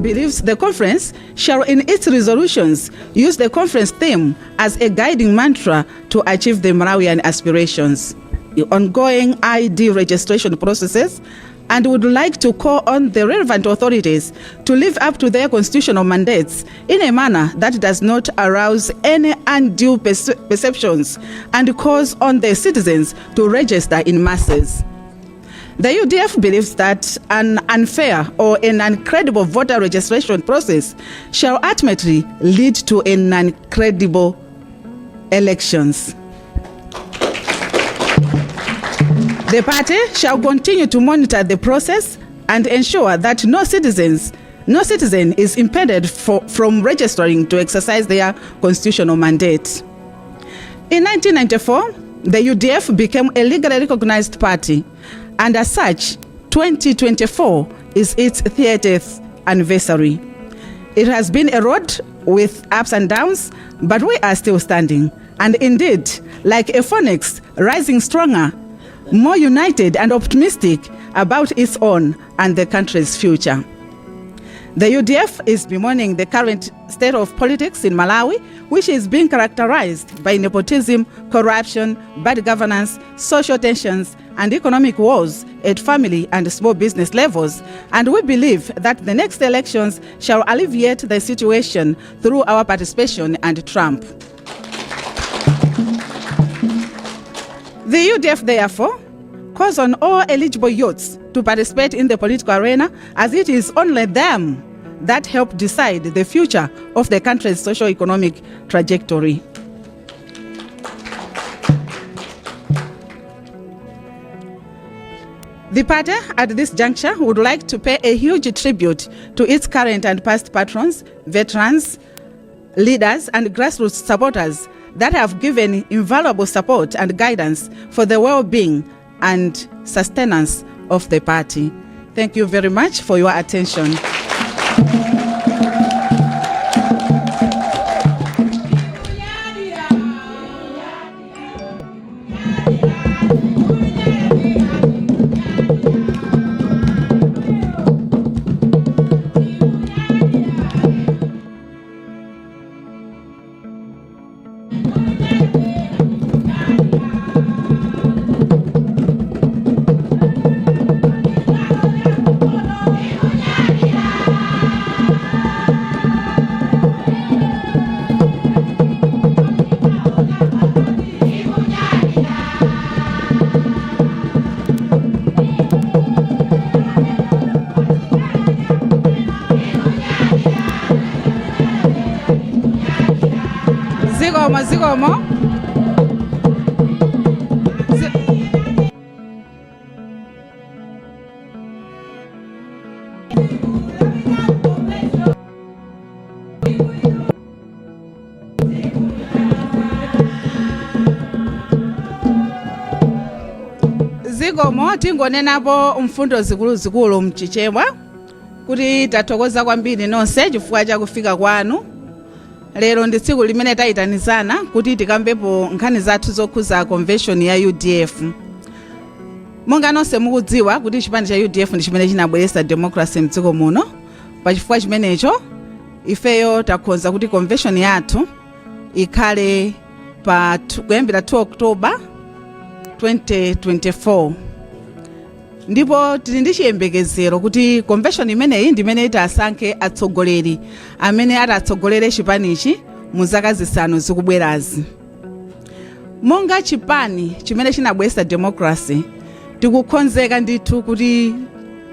believes the conference shall, in its resolutions, use the conference theme as a guiding mantra to achieve the Malawian aspirations. The ongoing ID registration processes and would like to call on the relevant authorities to live up to their constitutional mandates in a manner that does not arouse any undue perceptions and calls on the citizens to register in masses. The UDF believes that an unfair or an uncredible voter registration process shall ultimately lead to an uncredible elections. The party shall continue to monitor the process and ensure that no citizen is impeded from registering to exercise their constitutional mandate. In 1994, the UDF became a legally recognized party, and as such, 2024 is its 30th anniversary. It has been a road with ups and downs, but we are still standing. And indeed, like a phoenix, rising stronger, more united and optimistic about its own and the country's future. The UDF is bemoaning the current state of politics in Malawi, which is being characterized by nepotism, corruption, bad governance, social tensions, and economic woes at family and small business levels. And we believe that the next elections shall alleviate the situation through our participation and Trump. The UDF, therefore, calls on all eligible youths to participate in the political arena, as it is only them that help decide the future of the country's socio-economic trajectory. The party at this juncture would like to pay a huge tribute to its current and past patrons, veterans, leaders, and grassroots supporters that have given invaluable support and guidance for the well-being and sustenance of the party. Thank you very much for your attention. Zikomo, zikomo. Zikomo. Tingonenapo mfundo zikuluzikulu mchichewa kuti tathokoza kwambiri nonse chifukwa chakufika kwanu. Lero ndi tsiku limene tayitanizana kuti tikambepo nkhani zathu zokhuza convention ya UDF. Monga nonse mukudziwa kuti chipani cha UDF ndi chimene chinabweretsa democracy mdziko muno. Pachifukwa chimenecho, ifeyo takonza kuti convention yathu ikhale pa kuyambira 2 October 2024, ndipo tili ndi chiyembekezero kuti convention imeneyi ndi imene itasankhe atsogoleri amene atatsogolere chipanichi mu zaka 5 zikubwerazi. Monga chipani chimene chinabweretsa democracy, tikukonzeka ndithu kuti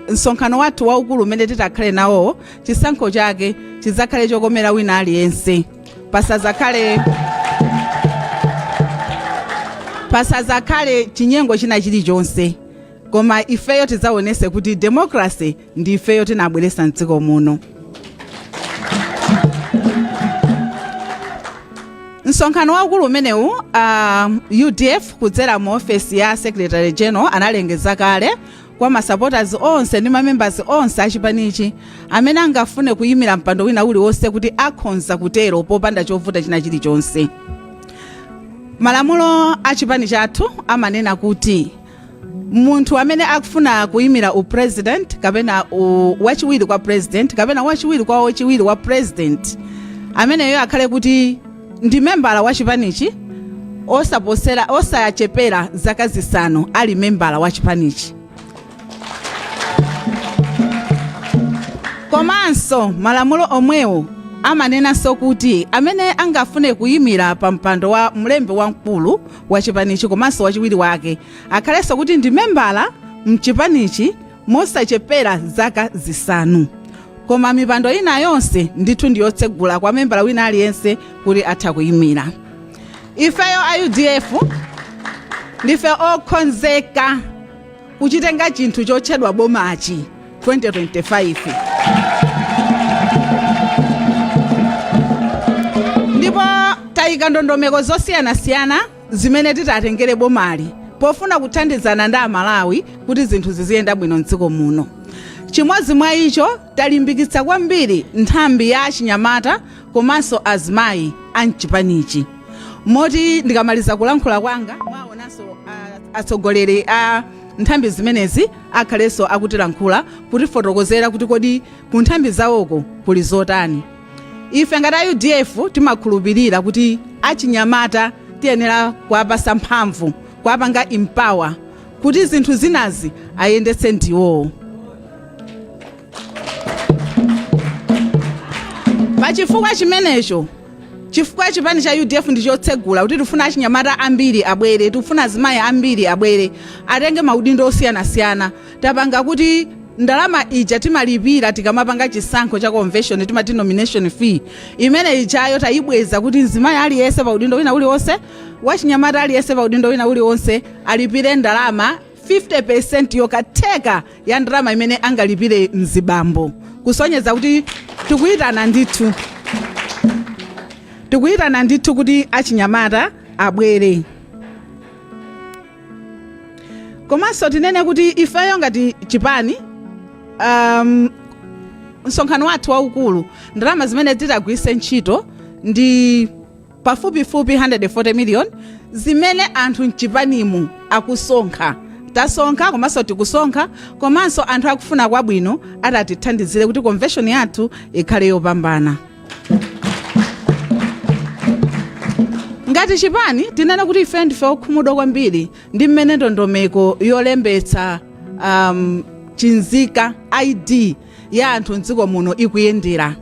msonkhano wathu waukulu umene titakhale nawowo, chisankho chake chidzakhale chokomera wina aliyense, pasadzakhale chinyengo china chilichonse, koma ifeyo tidzaonese kuti democracy ndi ifeyo tinabweretsa mdziko muno. Msonkhano waukulu umenewu, UDF kudzera mu ofesi ya Secretary General analengeza kale kwa ma supporters onse ndi ma members onse achipanichi amene angafune kuyimira mpando wina uliwonse kuti akhonza kutero popanda chovuta china chilichonse. Malamulo a chipani chathu amanena kuti Munthu amene akufuna kuyimira upresident kapena wachiwiri kwa president kapena wachiwiri kwa wachiwiri wa president, ameneyo akhale kuti ndi membala wa chipanichi osaposera, osachepera zaka 5 ali membala wa chipanichi. Komanso malamulo omwewo amanenanso kuti amene angafune kuyimira pa mpando wa mlembi wamkulu wa chipanichi komanso wachiwiri wake akhalenso kuti ndi membala mchipanichi mosachepera zaka 5. Koma mipando ina yonse ndithu ndiyotsegula kwa membala wina aliyense kuti atha kuyimira. Ifeyo a UDF ndife okonzeka kuchitenga chinthu chotchedwa bomachi 2025, ndipo tayika ndondomeko zosiyanasiyana zimene titatengere bomali pofuna kuthandizana ndi Amalawi kuti zinthu ziziyenda bwino mdziko muno. Chimodzi mwa icho, talimbikitsa kwambiri nthambi ya achinyamata komanso azimayi a mchipanichi, moti ndikamaliza kulankhula kwanga mwaonanso atsogoleri a nthambi zimenezi akhalenso akutilankhula kutifotokozera kuti kodi ku nthambi zawoko kuli zotani. Ife ngati a UDF timakhulupirira kuti achinyamata tiyenera kuwapasa mphamvu, kuwapanga empower kuti zinthu zinazi ayendetse ndiwowo. Pachifukwa chimenecho, chifukwa chipani cha UDF ndi chotsegula kuti tifuna achinyamata ambiri abwere, tifuna azimayi ambiri abwere atenge maudindo osiyanasiyana, tapanga kuti ndalama ija timalipira tikamapanga chisankho cha convention, timati nomination fee, imene ijayo tayibweza kuti mzimayi aliyense pa udindo wina uliwonse, wachinyamata aliyense pa udindo wina uliwonse alipire ndalama 50% yokatheka ya ndalama imene angalipire mzibambo, kusonyeza kuti tikuyitana ndithu kuti achinyamata abwere. Komanso tinene kuti ifeyo ngati chipani, msonkhano wathu waukulu, ndalama zimene titagwiritse ntchito ndi pafupifupi 140 million zimene anthu mchipanimu akusonkha, tasonkha komanso tikusonkha, komanso anthu akufuna kwabwino atatithandizire kuti convention yathu ikhale yopambana. Ngati chipani, tinene kuti ife ndife okhumudwa kwambiri ndi mmene ndondomeko yolembetsa chinzika ID ya anthu mdziko muno ikuyendera.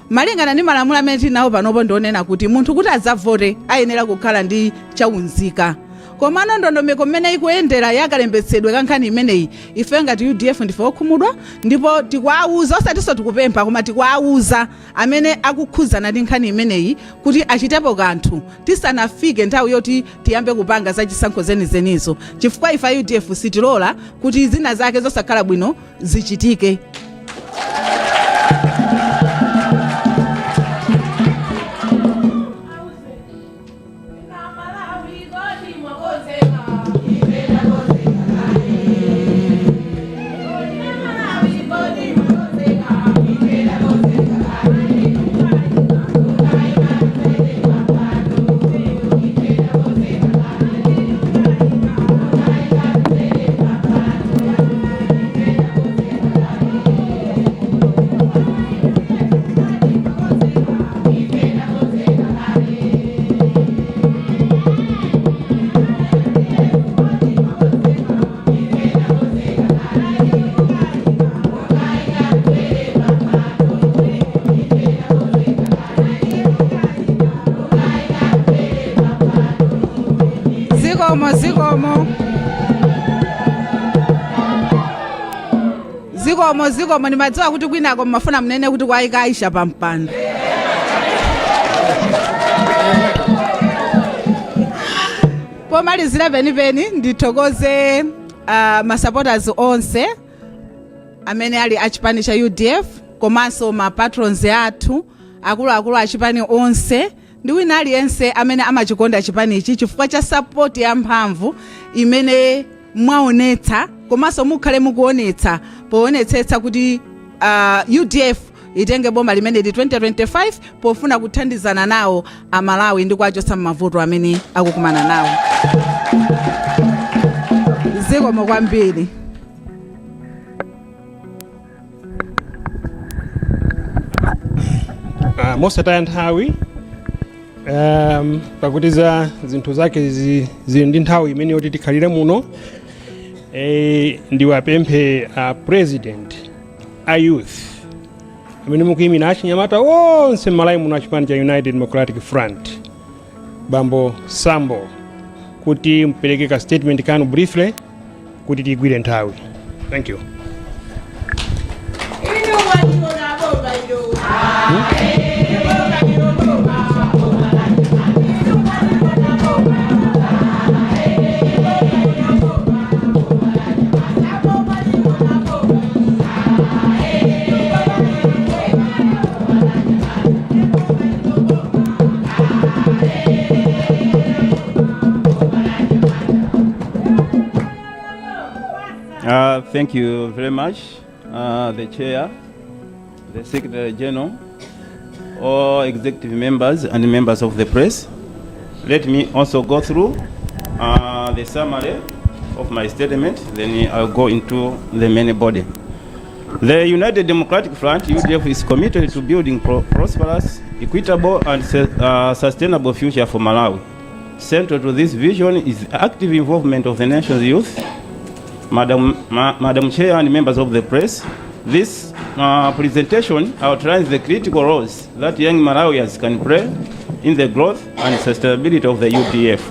Malingana ndi malamulo amene tili nawo panopo, ndionena kuti munthu kuti adzavote ayenera kukhala ndi chaunzika. Komano ndondomeko mmene ikuyendera yakalembetsedwe ka nkhani imeneyi, ife ngati UDF ndife okhumudwa, ndipo tikuwauza, osatinso tikupempha, koma tikuwauza amene akukhudzana ndi nkhani imeneyi kuti achitepo kanthu tisanafike nthawi yoti tiyambe kupanga zachisankho zenizenizo, chifukwa ife a UDF sitilola kuti zina zake zosakhala bwino zichitike. Zikomo, zikomo, zikomo, zikomo. Ndimadziwa kuti kwinako mmafuna mnene kuti kwayika Aisha pa mpando. Pomalizira penipeni, ndithokoze masupporters onse amene ali achipani cha UDF, komanso ma patrons athu, akuluakulu achipani onse ndi wina aliyense amene amachikonda chipanichi, chifukwa cha support yamphamvu imene mwaonetsa komanso mukhale mukuonetsa poonetsetsa kuti UDF itenge boma limeneli 2025, pofuna kuthandizana nawo Amalawi ndi kuwachotsa m'mavuto amene akukumana nawo. Zikomo kwambiri. Mosataya nthawi, pakuti za zinthu zake zili ndi nthawi imene yoti tikhalire muno, ndiwapemphe a president a youth amene mukuyimira achinyamata onse m'Malawi muno achipani cha United Democratic Front, Bambo Sambo, kuti mpereke ka statement kanu briefly kuti tigwire nthawi. Thank you. Thank you very much, the chair, the secretary general, all executive members and members of the press. Let me also go through the summary of my statement, then I'll go into the main body. The United Democratic Front, UDF, is committed to building prosperous, equitable, and sustainable future for Malawi. Central to this vision is the active involvement of the nation's youth. Madam Chair and members of the press, this presentation outlines the critical roles that young Malawians can play in the growth and sustainability of the UDF.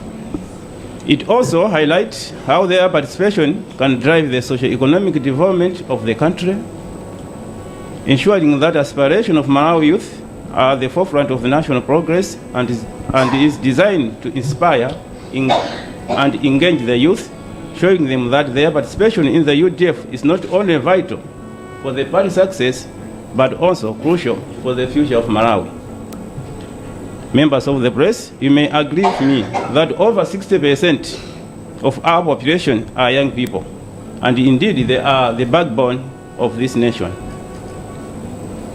It also highlights how their participation can drive the socio-economic development of the country, ensuring that aspiration of Malawi youth are at the forefront of the national progress and is designed to inspire and engage the youth, showing them that their participation in the UDF is not only vital for the party success, but also crucial for the future of Malawi. Members of the press, you may agree with me that over 60% of our population are young people, and indeed they are the backbone of this nation.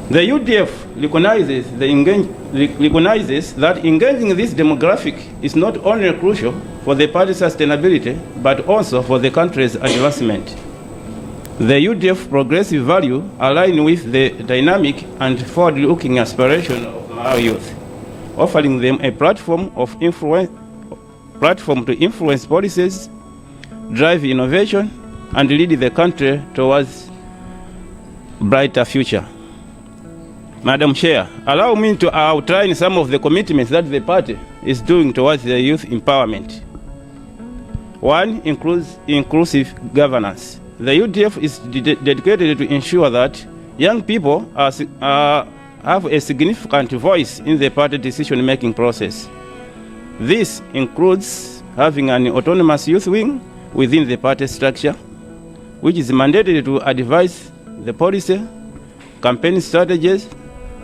The UDF recognizes that engaging this demographic is not only crucial for the party's sustainability, but also for the country's advancement. The UDF progressive value align with the dynamic and forward-looking aspiration of Malawi youth, offering them a platform to influence policies, drive innovation, and lead the country towards brighter future. Madam Chair, allow me to outline some of the commitments that the party is doing towards the youth empowerment. One includes inclusive governance. The UDF is dedicated to ensure that young people have a significant voice in the party decision-making process. This includes having an autonomous youth wing within the party structure, which is mandated to advise the policy, campaign strategies,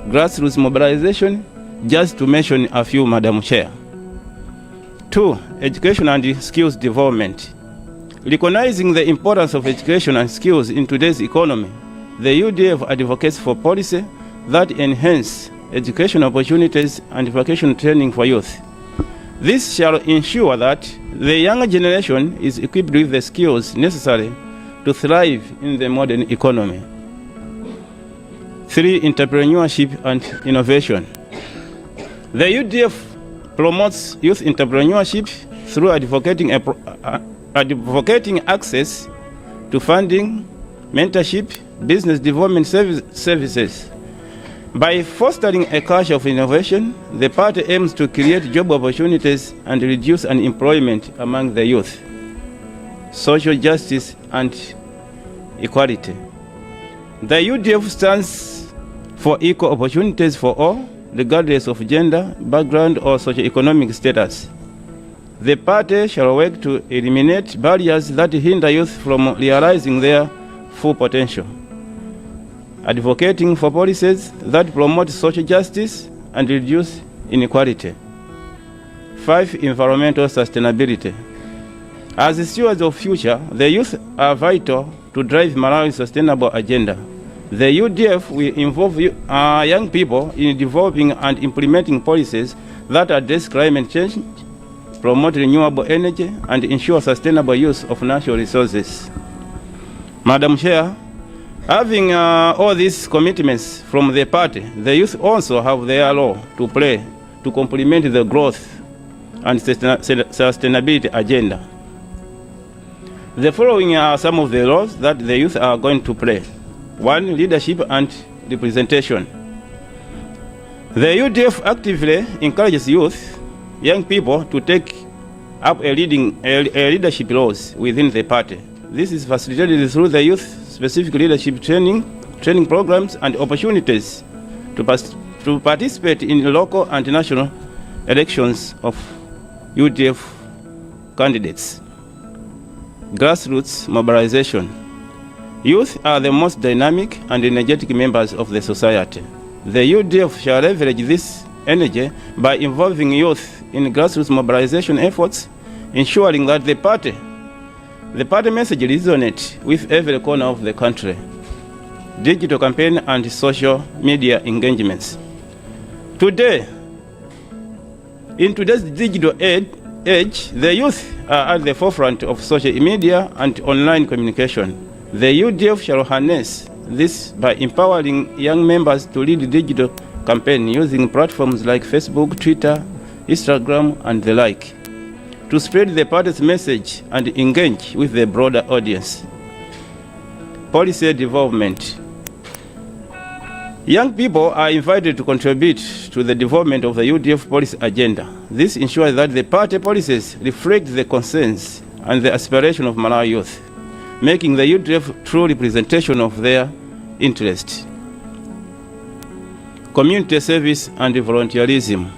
grassroots mobilization, just to mention a few, Madam Chair. Two, education and skills development. Recognizing the importance of education and skills in today's economy, the UDF advocates for policy that enhance education opportunities and vocational training for youth. This shall ensure that the younger generation is equipped with the skills necessary to thrive in the modern economy. Three, entrepreneurship and innovation. The UDF promotes youth entrepreneurship through advocating access to funding, mentorship, business development services. By fostering a culture of innovation, the party aims to create job opportunities and reduce unemployment among the youth. Social justice and equality. The UDF stands for equal opportunities for all, regardless of gender, background, or socioeconomic status. The party shall work to eliminate barriers that hinder youth from realizing their full potential, advocating for policies that promote social justice and reduce inequality. Five, environmental sustainability. As stewards of future, the youth are vital to drive Malawi's sustainable agenda. The UDF will involve young people in developing and implementing policies that address climate change, promote renewable energy, and ensure sustainable use of natural resources. Madam Chair, having all these commitments from the party, the youth also have their role to play to complement the growth and sustainability agenda. The following are some of the roles that the youth are going to play. One, leadership and representation. The UDF actively encourages youth, young people, to take up a leadership roles within the party. This is facilitated through the youth specific leadership training programs and opportunities to participate in local and national elections of UDF candidates. Grassroots mobilization. Youth are the most dynamic and energetic members of the society. The UDF shall leverage this energy by involving youth in grassroots mobilization efforts, ensuring that the party message resonates with every corner of the country. Digital campaign and social media engagements. Today, in today's digital age, the youth are at the forefront of social media and online communication. The UDF shall harness this by empowering young members to lead digital campaign using platforms like Facebook, Twitter, Instagram, and the like, to spread the party's message and engage with the broader audience. Policy development. Young people are invited to contribute to the development of the UDF policy agenda. This ensures that the party policies reflect the concerns and the aspiration of Malawi youth, making the UDF true representation of their interest. Community service and volunteerism.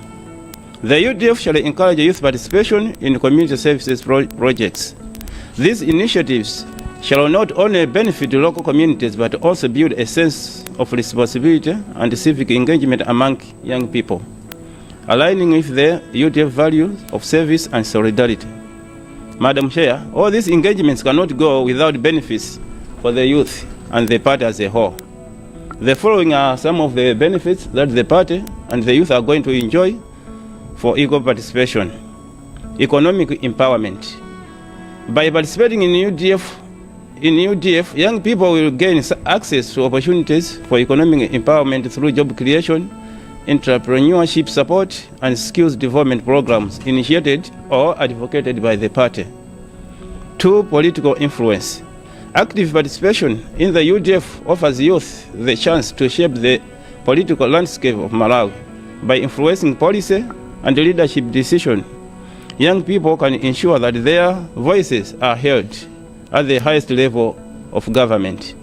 The UDF shall encourage youth participation in community services projects. These initiatives shall not only benefit local communities but also build a sense of responsibility and civic engagement among young people, aligning with the UDF values of service and solidarity. Madam Chair, all these engagements cannot go without benefits for the youth and the party as a whole. The following are some of the benefits that the party and the youth are going to enjoy for equal participation. Economic empowerment. By participating in UDF, young people will gain access to opportunities for economic empowerment through job creation, entrepreneurship support, and skills development programs initiated or advocated by the party. Two, political influence. Active participation in the UDF offers youth the chance to shape the political landscape of Malawi by influencing policy and leadership decision. Young people can ensure that their voices are heard at the highest level of government.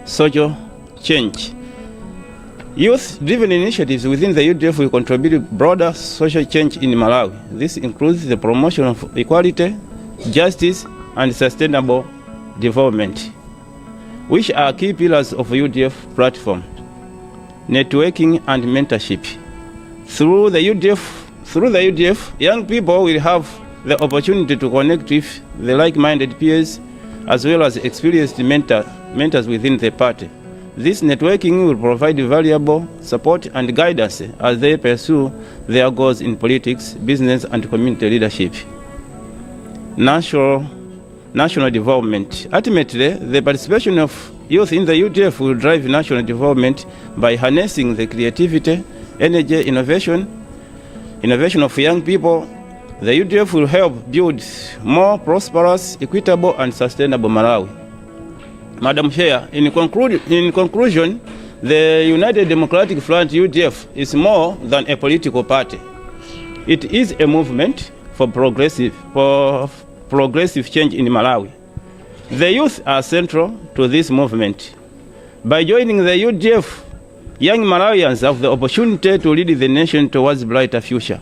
Social change. Youth driven initiatives within the UDF will contribute to broader social change in Malawi. This includes the promotion of equality, justice, and sustainable development, which are key pillars of UDF platform. Networking and mentorship. Through the UDF, young people will have the opportunity to connect with the like-minded peers as well as experienced mentors within the party. This networking will provide valuable support and guidance as they pursue their goals in politics, business, and community leadership. National development. Ultimately, the participation of youth in the UDF will drive national development by harnessing the creativity, energy, innovation of young people. The UDF will help build more prosperous, equitable, and sustainable Malawi. Madam Chair, in conclusion, the United Democratic Front, UDF, is more than a political party. It is a movement for progressive change in Malawi. The youth are central to this movement. By joining the UDF, young Malawians have the opportunity to lead the nation towards brighter future,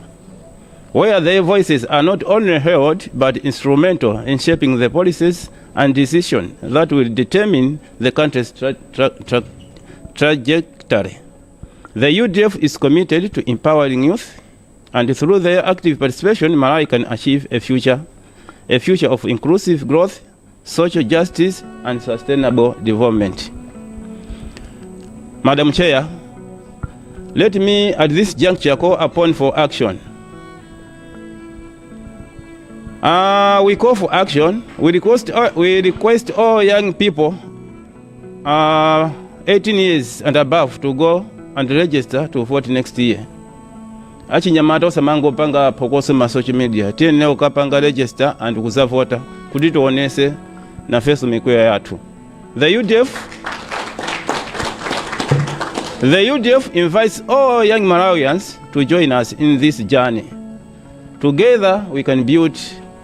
where their voices are not only heard but instrumental in shaping the policies and decisions that will determine the country's trajectory. The UDF is committed to empowering youth, and through their active participation, Malawi can achieve a future of inclusive growth, social justice, and sustainable development. Madam Chair, let me at this juncture call upon for action. We call for action. We request all young people 18 years and above to go and register to vote next year. Achinyamata, osamangopanga phokoso ma social media, tiyenera kukapanga register and kuzavota kuti tionese nafenso mikweya yathu. The UDF invites all young Malawians to join us in this journey. Together we can build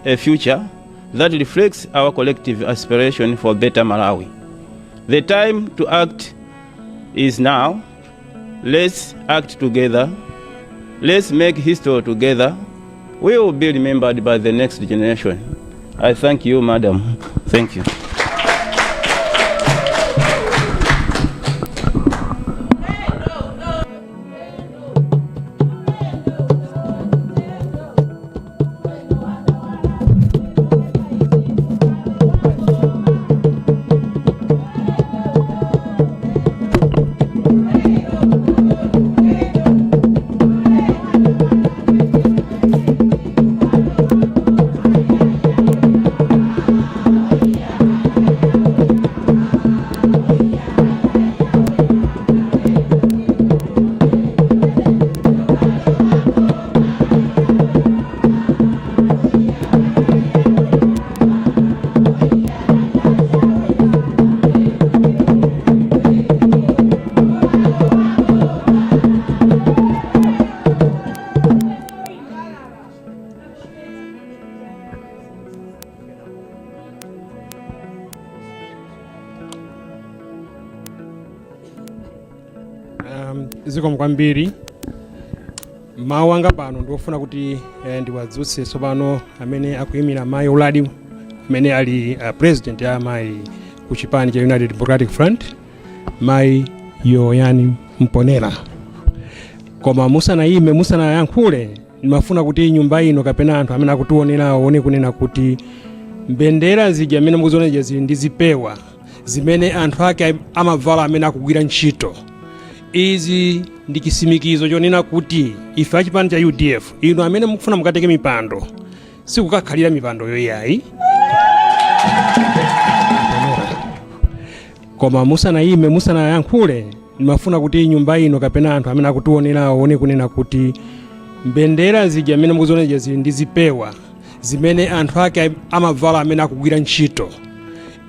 a future that reflects our collective aspiration for better Malawi. The time to act is now. Let's act together. Let's make history together. We will be remembered by the next generation. I thank you, madam. Thank you. Zikomo kwambiri. Mawu anga pano ndiofuna kuti ndiwadzutse tsopano amene akuyimira mayi Uladi, amene ali president ya amayi ku chipani cha United Democratic Front, mayi Yoyani Mponera. Koma musanayime, musanayankhule, ndimafuna kuti nyumba ino kapena anthu amene akutionera aone kunena kuti mbendera zija amene mukuziona zija zili ndi zipewa zimene anthu ake amavala amene akugwira ntchito. Izi ndi chisimikizo chonena kuti ife achipani cha UDF, inu amene mukufuna mukatenge mipando, sikukakhalira mipando yoyayi. Koma musanayime, musanayankhule, ndimafuna kuti nyumba ino kapena anthu amene akutionera aone kunena kuti mbendera zija amene mukuziona zija zili ndi zipewa zimene anthu ake amavala amene akugwira ntchito.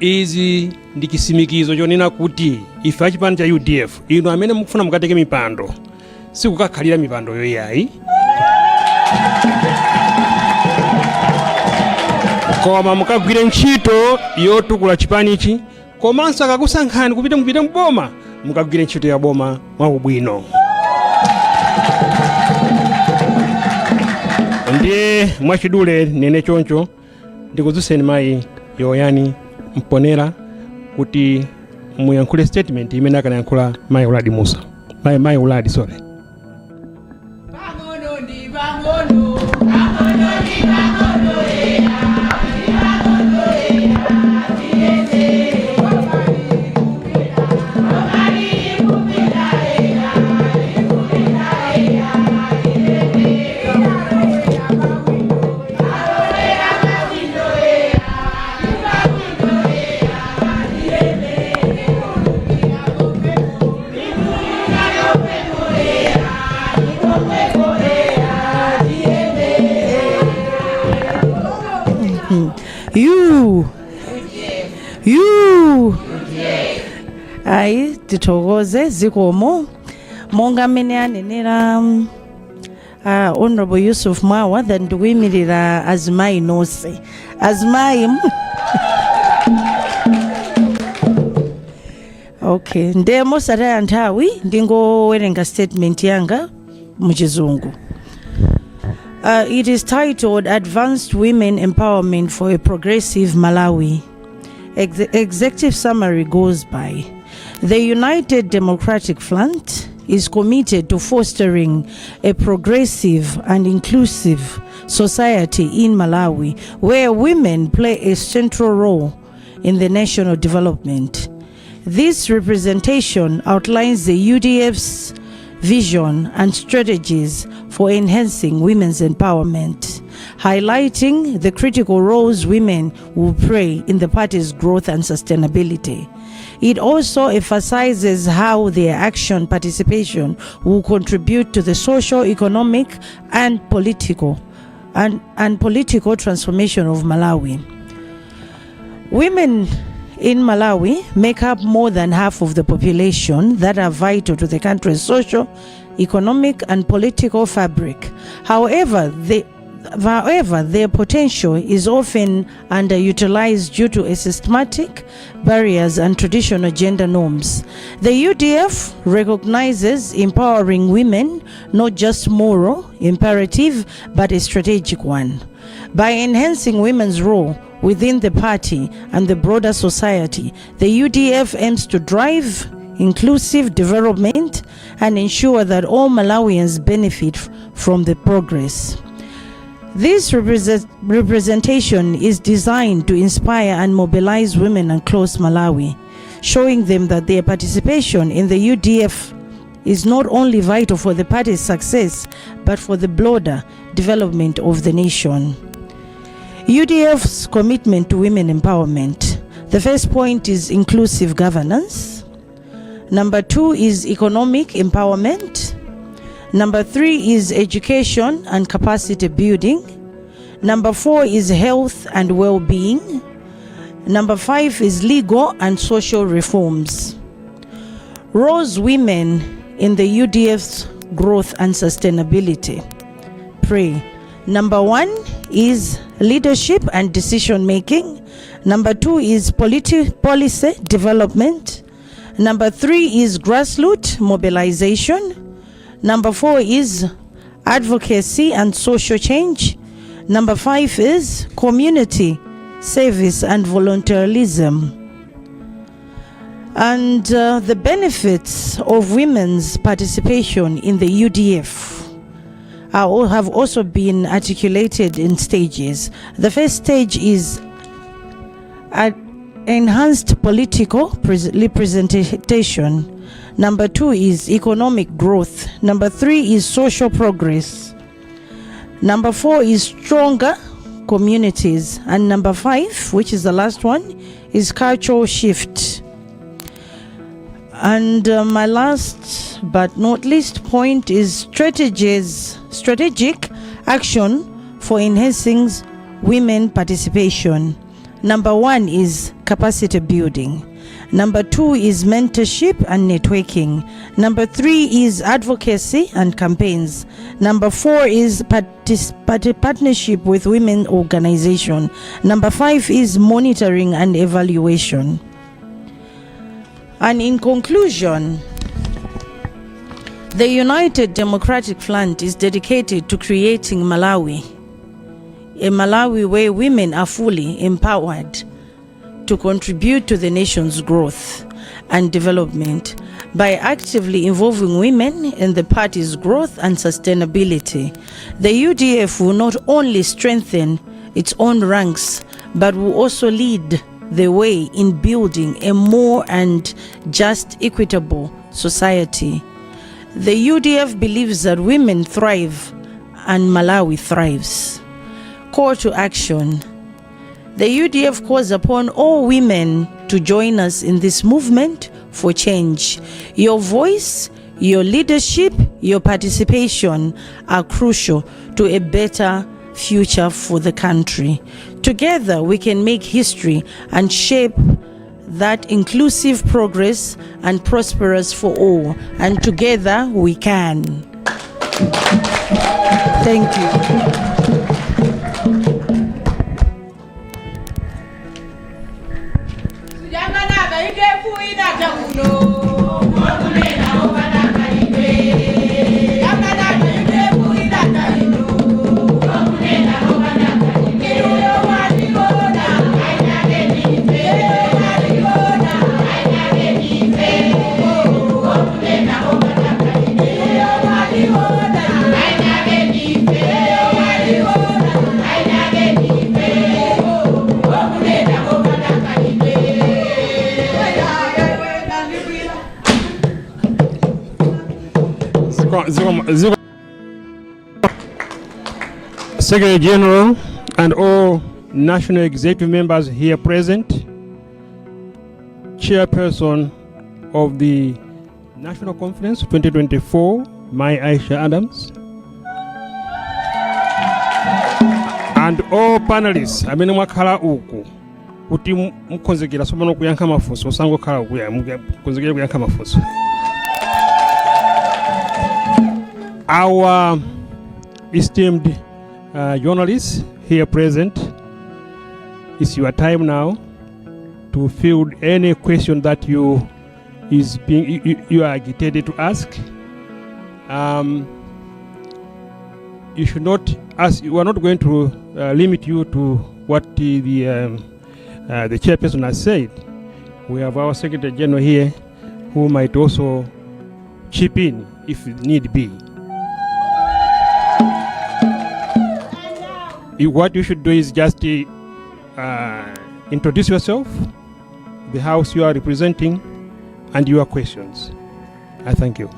Izi ndi chisimikizo chonena kuti ife achipani cha UDF, inu amene mukufuna mukatenge mipando, sikukakhalira mipando yoyayi, koma mukagwire ntchito yotukula chipanichi, komanso akakusankhani kupita mupite mboma, mukagwire ntchito ya boma mwakubwino. Ndiye mwachidule nene choncho, ndikudzutseni mayi Yoyani Mponera kuti muyankhule statement imene akanayankhula mayi Uladi Musa, mayi Uladi, sorry. Pang'ono ndi pang'ono, pang'ono ndi pang'ono, eya, ndi pang'ono, eya, tiyende. Boma lili kupita, eya, likupita, eya, tiyende. Alowera mawindo, eya, ndi mawindo, eya, tiyende. Litulika lomweko, eya, lomweko, eya, tiyende. You you ayi, tithokoze, zikomo. Monga mmene anenera Honorable Yusuf Mwawa, that ndikuyimirira azimayi nonse, azimayi. Okay, ndiye mosataya nthawi ndingowerenga statement yanga muchizungu. It is titled "Advanced Women Empowerment for a Progressive Malawi". Executive summary goes by: The United Democratic Front is committed to fostering a progressive and inclusive society in Malawi where women play a central role in the national development. This representation outlines the UDF's vision and strategies for enhancing women's empowerment. highlighting the critical roles women will play in the party's growth and sustainability. It also emphasizes how their action participation will contribute to the social, economic, and political transformation of Malawi. Women in Malawi make up more than half of the population that are vital to the country's social, economic, and political fabric. However, their potential is often underutilized due to a systematic barriers and traditional gender norms. The UDF recognizes empowering women not just moral imperative but a strategic one. By enhancing women's role within the party and the broader society, the UDF aims to drive inclusive development and ensure that all Malawians benefit from the progress. This representation is designed to inspire and mobilize women across Malawi, showing them that their participation in the UDF is not only vital for the party's success, but for the broader development of the nation. UDF's commitment to women empowerment. The first point is inclusive governance. Number two is economic empowerment. Number three is education and capacity building. Number four is health and well being. Number five is legal and social reforms. Roles women in the UDF's growth and sustainability. Pray. Number one is leadership and decision making. Number two is policy development. Number three is grassroots mobilization. Number four is advocacy and social change. Number five is community service and volunteerism. And the benefits of women's participation in the UDF have also been articulated in stages. The first stage is enhanced political representation. Number two is economic growth. Number three is social progress. Number four is stronger communities. And number five, which is the last one, is cultural shift. And my last but not least point is strategic action for enhancing women participation. Number one is capacity building. Number two is mentorship and networking. Number three is advocacy and campaigns. Number four is partnership with women organization. Number five is monitoring and evaluation. And in conclusion, the United Democratic Front is dedicated to creating Malawi, a Malawi where women are fully empowered to contribute to the nation's growth and development by actively involving women in the party's growth and sustainability. The UDF will not only strengthen its own ranks, but will also lead the way in building a more and just, equitable society. The UDF believes that women thrive and Malawi thrives. Call to action. The UDF calls upon all women to join us in this movement for change. Your voice, your leadership, your participation are crucial to a better future for the country. Together, we can make history and shape that inclusive progress and prosperous for all. And together, we can. Thank you. Sujanganaka UDF inata kuno. Yanganaka UDF inata ino. Iruyo mwatigona. Iruyo mwatigona. Iruyo mwatigona. Iruyo mwatigona. Ziko, ziko, ziko. Secretary General and all national executive members here present, Chairperson of the National Conference 2024, Mai Aisha Adams, and all panelists amene mwakhala uku kuti mukonzekera tsopano kuyankha mafunso, osangokhala uku ya mukonzekera kuyankha mafunso. Our esteemed journalists here present, it's your time now to field any question that you are agitated to ask. You should not ask. We are not going to limit you to what the chairperson has said. We have our Secretary General here, who might also chip in if need be. What you should do is just introduce yourself, the house you are representing, and your questions. I thank you.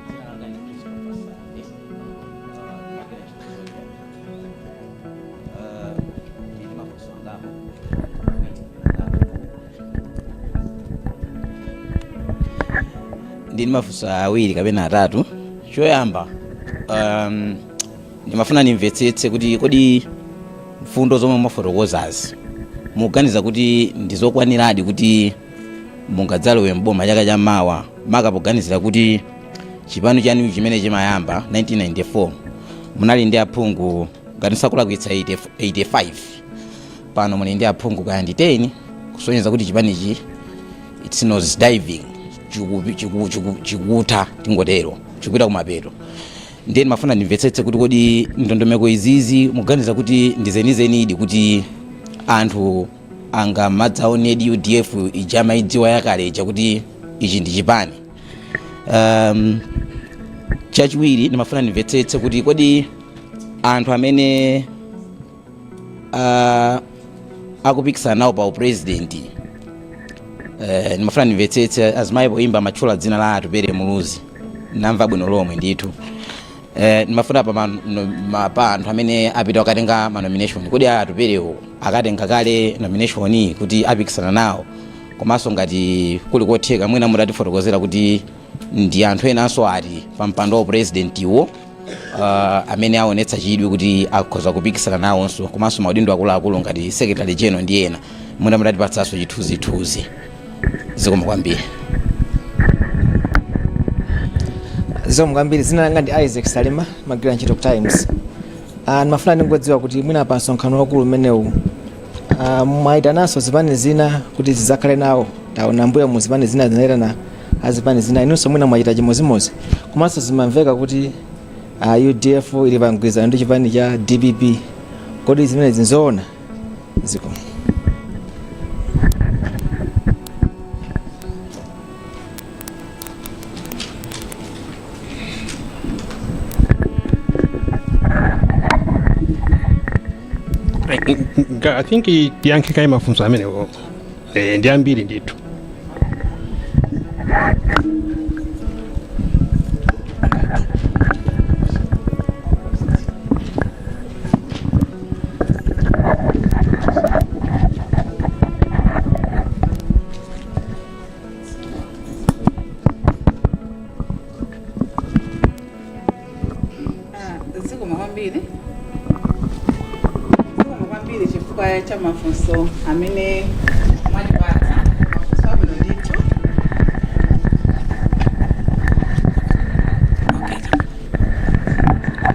Dzina langa ndi Christopher Sande, ndimagwira ntchito Zodiak. Ndili ndi mafunso angapo, awiri angapo. Ndili ndi mafunso awiri kapena atatu. Choyamba, ndimafuna ndimvetsetse kuti kodi mfundo zomwe mwafotokozazi mukuganiza kuti ndizokwaniradi kuti mungadzalowe mboma chaka cha mawa, maka poganizira kuti chipani chanu chimene chimayamba 1994 munali ndi aphungu, ngati ndisakulakwitsa, 80 85, pano muli ndi aphungu kaya ndi 10, kusonyeza kuti chipanichi it's nose diving, chikutha, tingotero, chikupita kumapeto. Ndiye ndimafuna ndimvetsetse kuti kodi ndondomeko izizi mukuganiza kuti ndizenizenidi kuti anthu angamadzaonedi UDF ija amaidziwa yakale ija, kuti ichi ndi chipani? Chachiwiri, ndimafuna ndimvetsetse kuti kodi anthu amene akupikisana nawo pa upresident, ndimafuna ndimvetsetse, azimayi poyimba amatchula dzina la Atupele Muluzi, namva bwino lomwe ndithu. Ndimafuna pa anthu amene apita kukatenga ma nomination, kodi Atupelewo akatenga kale nomination kuti apikisana nawo? Komanso ngati kuli kotheka, mwina mutatifotokozera kuti ndi anthu enanso ati pa mpando wa president iwo amene aonetsa chidwi kuti akhoza kupikisana nawonso, komanso maudindo akuluakulu ngati Secretary General ndi ena, mwina mutatipatsanso chithunzithunzi. Zikomo kwambiri. Zikomo kwambiri. Dzina langa ndi Isaac Salima, magwira ntchito ku Times. Ndimafuna ndingodziwa kuti mwina pa msonkhano wakulu umenewu mwayitananso zipani zina kuti zidzakhale nawo. Taona mbuyo mu zipani zina zinayitana azipani zina, inunso mwina mwachita chimodzimodzi? Komanso zimamveka kuti UDF ili pa mgwirizano ndi chipani cha DPP, kodi zimenezi nzoona? Zikomo. I think tiyankhe kaye mafunso amenewo. Ndi ambiri ndithu. Zikomo kwambiri, zikomo kwambiri chifukwa cha mafunso amene mwatipatsa, mafunso abwino ndithu. Okay.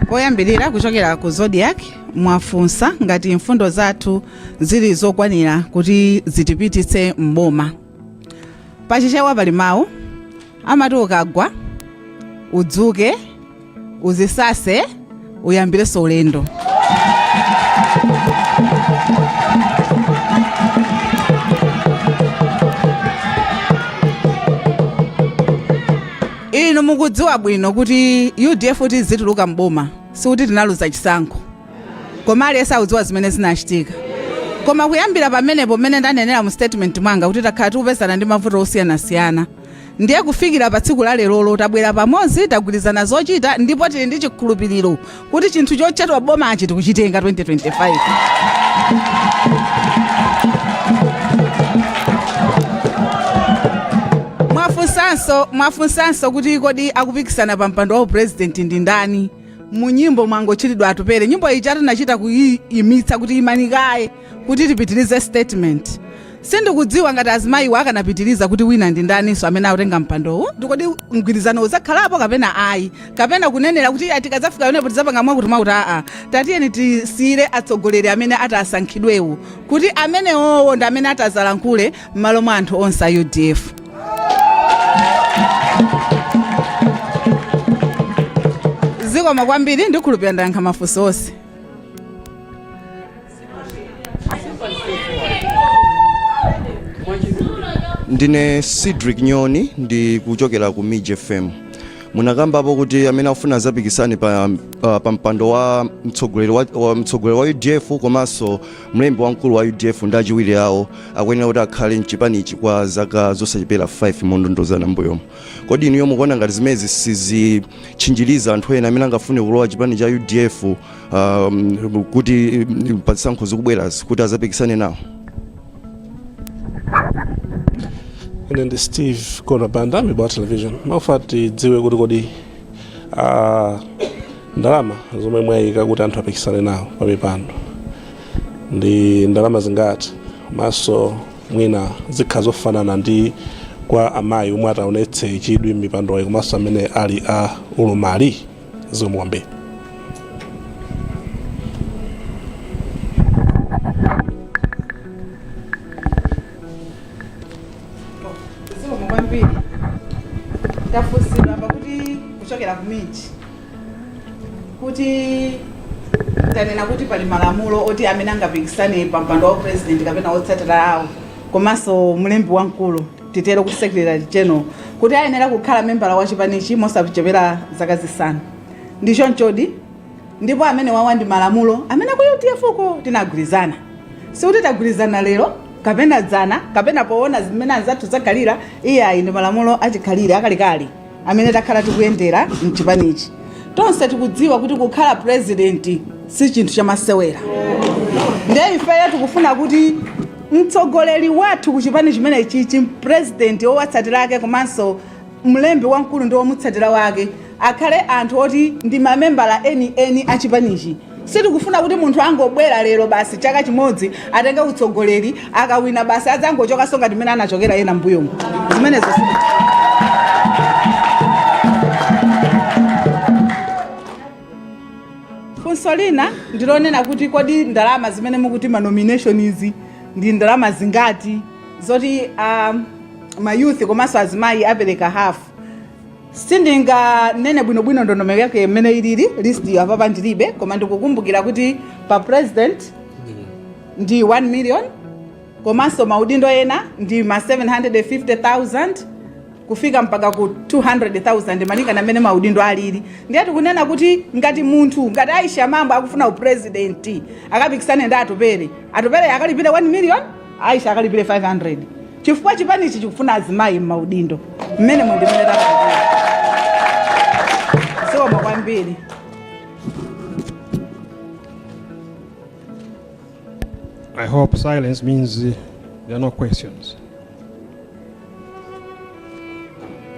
Poyambirira, kuchokera ku Zodiak, mwafunsa ngati mfundo zathu zili zokwanira kuti zitipititse mboma. Pachichewa pali mawu amati ukagwa udzuke, uzisase, uyambirenso ulendo. Inu mukudziwa bwino kuti UDF kuti izituluka mboma sikuti tinaluza chisankho, koma aliyense akudziwa zimene zinachitika. Koma kuyambira pamenepo, mmene ndanenera mu statement mwanga kuti takhala tikupezana ndi mavuto osiyanasiyana. Ndiye kufikira pa tsiku la lerolo tabwera pamodzi, tagwirizana zochita, ndipo tili ndi chikhulupiriro kuti chinthu chotchedwa bomachi tikuchitenga 2025. Mwafunsanso kuti kodi akupikisana pa mpando wa upresident ndi ndani? Mu nyimbo mwangotchulidwa Atupele. Nyimbo ija tinachita kuyimitsa kuti imanikaye kuti tipitirize statement. Sindikudziwa ngati azimayiwo akanapitiriza kuti wina ndi ndaninso amene akutenga mpandowu, kodi mgwirizano uzakhalapo kapena ayi, kapena kunenera kuti "Iya, tikadzafika pamenepo tidzapanga mwakuti mwakuti." Aa, tatiyeni tisiyire atsogoleri amene atasankhidwewo kuti amenewowo ndi amene atazalankhule m'malo mwa anthu onse a UDF. Zikomo kwambiri, ndikhulupirira ndayankha mafunso onse. Ndine Cedric Nyoni, ndi kuchokera ku Mij FM. Munakambapo kuti amene akufuna azapikisane pa mpando wa mtsogoleri wa UDF komanso mlembi wamkulu wa UDF ndi achiwiri awo akuyenera kuti akhale mchipanichi kwa zaka zosachepera 5 mondondozana mbuyomo. Kodi inuyo mukuona ngati zimenezi sizitchinjiriza anthu ena amene angafune kulowa chipani cha UDF kuti pa zisankho zikubwerazi kuti azapikisane nawo? Ine ndi Steve Konabanda, Mibawa Television. Mafuna tidziwe kuti kodi ndalama zomwe mwayika kuti anthu apikisane nawo pa mipando ndi ndalama zingati, komanso mwina zikhala zofanana ndi kwa amayi omwe ataonetse chidwi m'mipandoyi komanso amene ali a ulumali? Zikomo kwambiri. Zikomo kwambiri. Tafunsidwa pakuti kuchokera ku MIJ kuti tanena kuti pali malamulo oti amene angapikisane pa mpando wa president kapena wotsatira awo komanso mlembi wamkulu, titero kuti secretary general, kuti ayenera kukhala membala wa chipanichi mosachepera zaka 5. Ndi chonchodi, ndipo amene wawa ndi malamulo amene ku UDF ko tinagwirizana. Sikuti tagwirizana lero kapena dzana kapena poona zimene anzathu zakhalira, iyayi. Ndi malamulo achikhalire akalekale amene takhala tikuyendera mchipanichi. Tonse tikudziwa kuti kukhala president si chinthu chamasewera, ndiye ifeyo tikufuna kuti mtsogoleri wathu ku chipani chimene chichi, president, owatsatira ake komanso mlembi wamkulu ndi womutsatira wake akhale anthu oti ndi mamembala enieni a chipanichi. Sitikufuna kuti munthu angobwera lero basi, chaka chimodzi atenge utsogoleri, akawina basi adzangochokanso ngati mmene anachokera ena mbuyomu. Zimenezo si. Funso lina ndilonena kuti kodi ndalama zimene mukuti ma nomination izi ndi ndalama zingati zoti ma youth komanso azimayi apereka half? Sindinganene bwinobwino ndondomeko yake mmene ilili, list iyo apapa ndilibe, koma ndikukumbukira kuti pa president ndi 1 million, komanso maudindo ena ndi ma 750,000 kufika mpaka ku 200,000 malingana mmene maudindo alili. Ndiye tikunena kuti ngati munthu ngati Aisha Mambo akufuna upresident akapikisane ndi Atupele, Atupele akalipire 1 million, Aisha akalipire 500, chifukwa chipanichi chikufuna azimayi m'maudindo mmene mundimene tapangira. Zikomo kwambiri. I hope silence means there are no questions.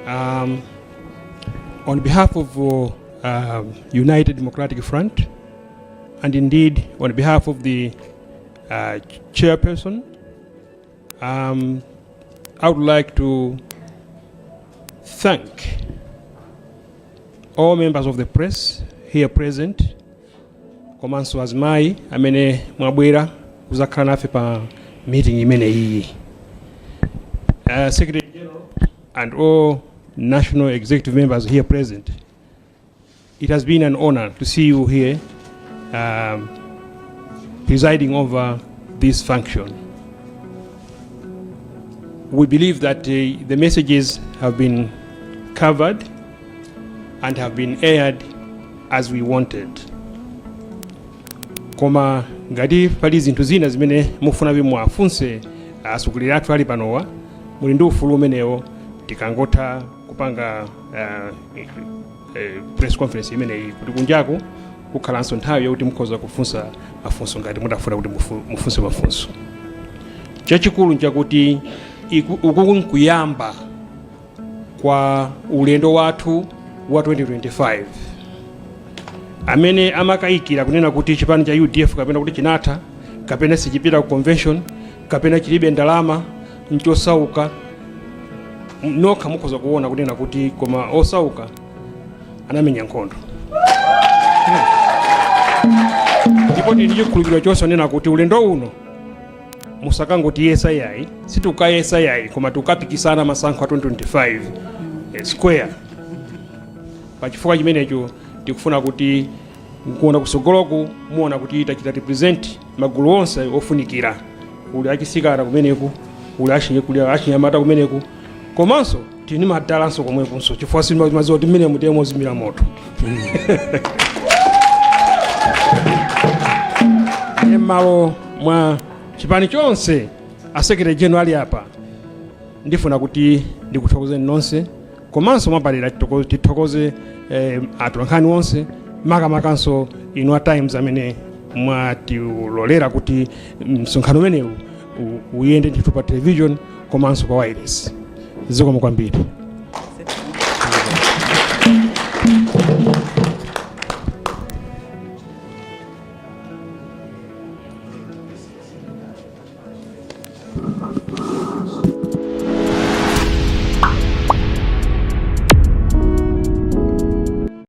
On behalf of United Democratic Front, and indeed on behalf of the chairperson, I would like to thank all members of the press here present komanso azimayi amene mwabwera kuzakhala nafe pa meeting imene iyi, Secretary General and all national executive members here present, it has been an honor to see you here presiding over this function. We believe that the messages have been covered and have been aired as we wanted, koma ngati pali zinthu zina zimene mufuna kuti muwafunse atsogoleri athu ali panowa, muli ndi ufulu umenewo. Tikangotha kupanga press conference imeneyi, kuti kunjaku kukhalanso nthawi yokuti mukhoza kufunsa mafunso ngati mutafuna kuti mufunse mafunso. Chachikulu nchakuti uku nkuyamba kwa ulendo wathu wa 2025. Amene amakayikira kunena kuti chipani cha UDF kapena kuti chinatha, kapena sichipita ku convention, kapena chilibe ndalama, nchosauka, nokha mukhoza kuona kunena kuti koma osauka anamenya nkhondo. Ndipo tili ndi chikhulupiriro chonse kunena kuti ulendo uno musakangotiyesa yayi, sitikukayesa yayi, koma tikukapikisana masankho a 2025 square. Pachifukwa chimenecho tikufuna kuti nkuona kusogoloku muona kuti tachita represent magulu onse ofunikira. Kuli achisikana kumeneku, kuli achinyamata kumeneku, komanso tili ndi madalanso komwekunso, chifukwa simaziwa kuti mmene mutemo mozimira moto. Ndiye m'malo mwa chipani chonse, a secretary general ali apa, ndifuna kuti ndikuthokozeni nonse, komanso mwapadera tithokoze atolankhani onse, makamakanso inu a Times amene mwatilolera kuti msonkhano umenewu uyende ndithu pa television komanso pa wireless. Zikomo kwambiri.